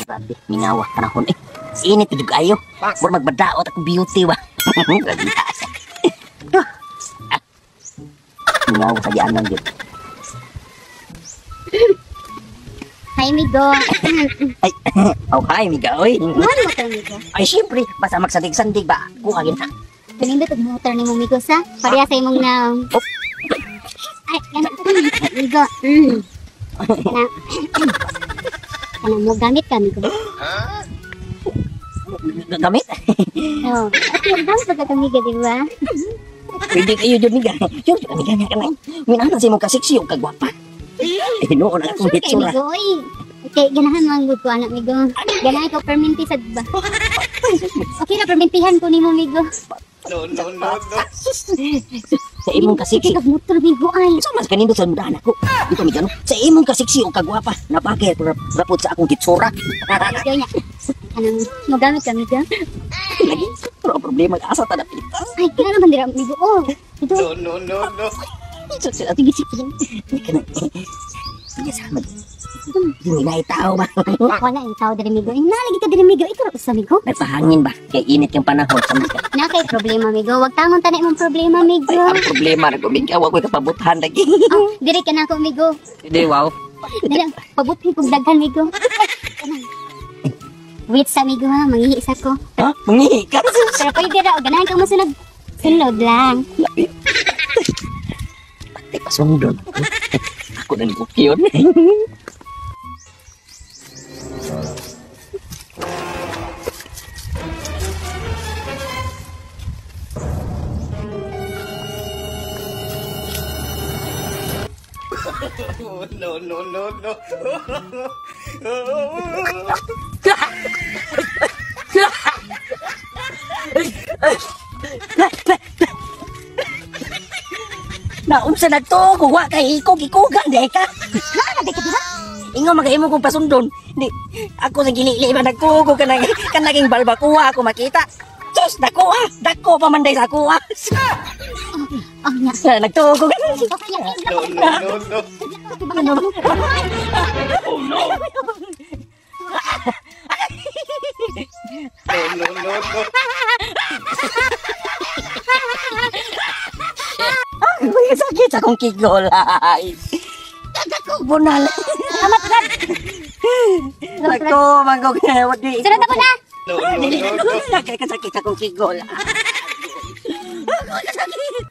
Grabe, mingawa panahon eh. Init jud kaayo. Mura magbadaot akong beauty ba. Mingawa sa gianan jud. Hi, Migo. Ay, oh hi, Miga, oy. Ano mo to, Migo? Ay, siyempre, basta magsandig-sandig ba? Kuha gina. Kanindot og motor ni mo, Migo, sa? Pareha sa imong naong. Ay, ano? Migo. Na, ano mo, gamit ka, Migo? Gamit? Oo. Okay, gamit ba ka, Migo, di ba? Pwede kayo dyan, Miga. Yun, Miga, nga ka na. Minahan sa imong kasiksi o kagwapa. Eh, noon ang akong Sure kay hitsura. Migo, oy. Kay ganahan man gud ko anak, Migo. Ganahan ko perminti sad ba? Okay na permintihan ko nimo, Migo. No, no, no, no. Sa imong kasiksi. Kay motor, Migo, ay. Sa mas kanindo sa mudahan ako. Ito, Miga, no? Sa imong kasiksi o kagwapa, napakay rapod sa akong hitsura. Migo niya. Anong mo gamit ka, Migo? Lagi, pero ang problema, asa ta napita. Ay, kaya naman dira, Migo. Oh, ito. No, no, no, no. Sige, sige. Hindi ka na. Sige, sama. Hindi na itaw ba? Wala yung tao diri, Migo. Ay, nalagi ka diri, Migo. Ikaw ra usa, Migo. Nagpahangin ba? Kay init yung panahon. Sama ka. Na kay problema, Migo. Wag tangon tanay mong problema, Migo. Ay, ang problema na kumigaw ako'y kapabutan lagi. Oh, diri ka na ako, Migo. Hindi, wow. Diri, pabutin kong daghan, Migo. Wait sa, Migo, ha. Mangihi sa ko. Ha? Mangihi ka? Pero pwede ra, o ganahan ka masunod. Sunod lang. Patay pa sundon. Ako na ni yun. No, no, no, no. Naunsa na to? Kuha kay ikog, ikugan, di ka. Naa ka diba? Ingon makaimo kong pasundon. Di, ako sa gilili ba nagtugo ka nang kanaging balbakuha ako makita. Sus, dako ah. Dako pa man day sa ako ah. Oh, nya. Nagtugo ka. Okay, nya. No, no, no, no. Oh no. No, no, no, no. Ay, sakit sa akong kigolay. Dako bunal. Amat rad. Nagto manggog wadi. Sunod ako na. No, no, no, no. Sakit sa akong kigol. Sakit.